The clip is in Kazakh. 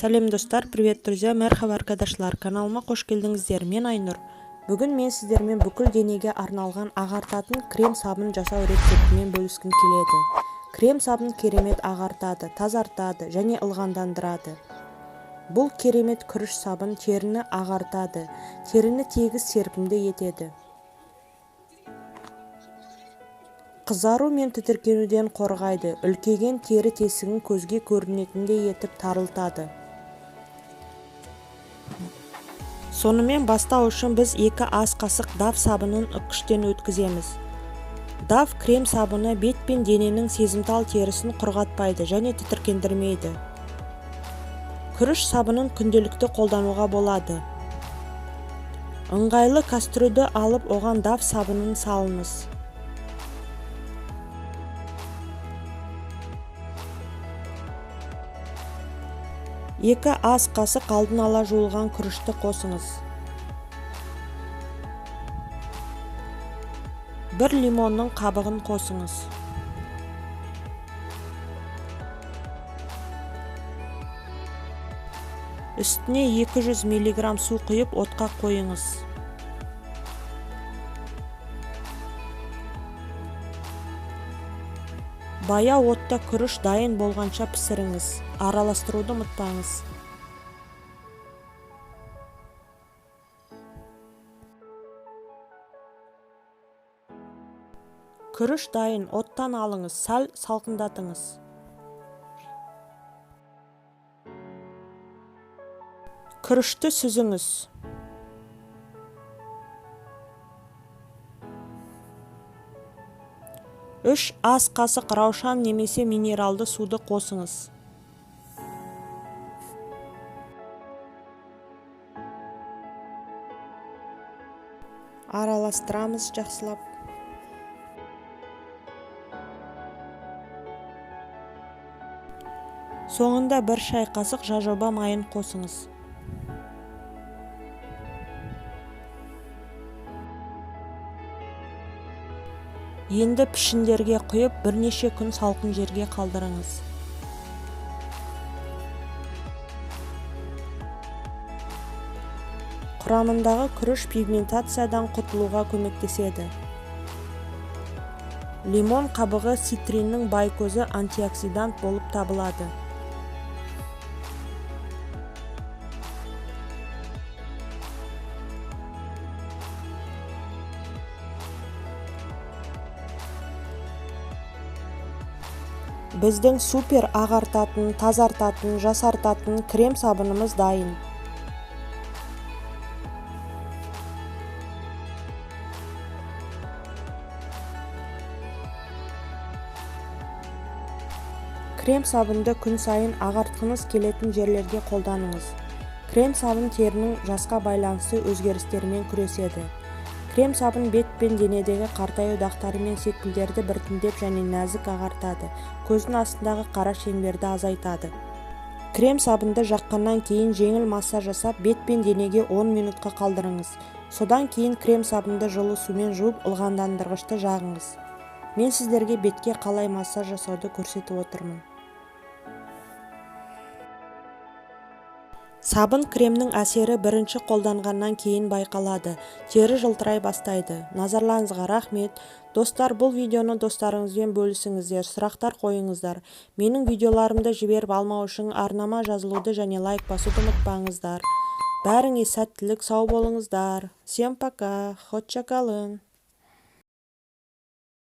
Сәлем, достар! Привет, друзья! Merhaba, arkadaşlar! Каналыма қош келдіңіздер. Мен Айнұр. Бүгін мен сіздермен бүкіл денеге арналған ағартатын крем сабын жасау рецептімен бөліскім келеді. Крем сабын керемет ағартады, тазартады және ылғалдандырады. Бұл керемет күріш сабын теріні ағартады, теріні тегіс, серпімді етеді. Қызару мен тітіркенуден қорғайды, үлкейген тері тесігін көзге көрінетіндей етіп тарылтады. Сонымен, бастау үшін біз 2 ас қасық Dove сабынын үккіштен өткіземіз. Dove крем сабыны бет пен дененің сезімтал терісін құрғатпайды және тітіркендірмейді. Күріш сабынын күнделікті қолдануға болады. Ыңғайлы кастрюльді алып, оған Dove сабынын салыңыз. 2 ас қасық алдын ала жуылған күрішті қосыңыз. 1 лимонның қабығын қосыңыз. Үстіне 200 миллиграмм су құйып, отқа қойыңыз. Баяу отта күріш дайын болғанша пісіріңіз. Араластыруды ұмытпаңыз. Күріш дайын, оттан алыңыз, сәл салқындатыңыз. Күрішті сүзіңіз. 3 ас қасық раушан немесе минералды суды қосыңыз. Араластырамыз жақсылап. Соңында 1 шай қасық жожоба майын қосыңыз. Енді пішіндерге құйып, бірнеше күн салқын жерге қалдырыңыз. Құрамындағы күріш пигментациядан құтылуға көмектеседі. Лимон қабығы цитриннің бай көзі, антиоксидант болып табылады. Біздің супер ағартатын, тазартатын, жасартатын крем сабынымыз дайын. Крем сабынды күн сайын ағартқыңыз келетін жерлерге қолданыңыз. Крем сабын терінің жасқа байланысты өзгерістерімен күреседі. Крем сабын бет пен денедегі қартаю дақтары мен селкілдерді біртіндеп және нәзік ағартады, көздің астындағы қара шеңберді азайтады. Крем сабынды жаққаннан кейін жеңіл массаж жасап, бет пен денеге 10 минутқа қалдырыңыз. Содан кейін крем сабынды жылы сумен жуып, ылғалдандырғышты жағыңыз. Мен сіздерге бетке қалай массаж жасауды көрсетіп отырмын. Сабын кремнің әсері бірінші қолданғаннан кейін байқалады. Тері жылтырай бастайды. Назарларыңызға рахмет. Достар, бұл видеоны достарыңызбен бөлісіңіздер, сұрақтар қойыңыздар. Менің видеоларымды жіберіп алмау үшін арнама жазылуды және лайк басуды ұмытпаңыздар. Бәріңе сәттілік, сау болыңыздар. Всем пока, hoşça kalın.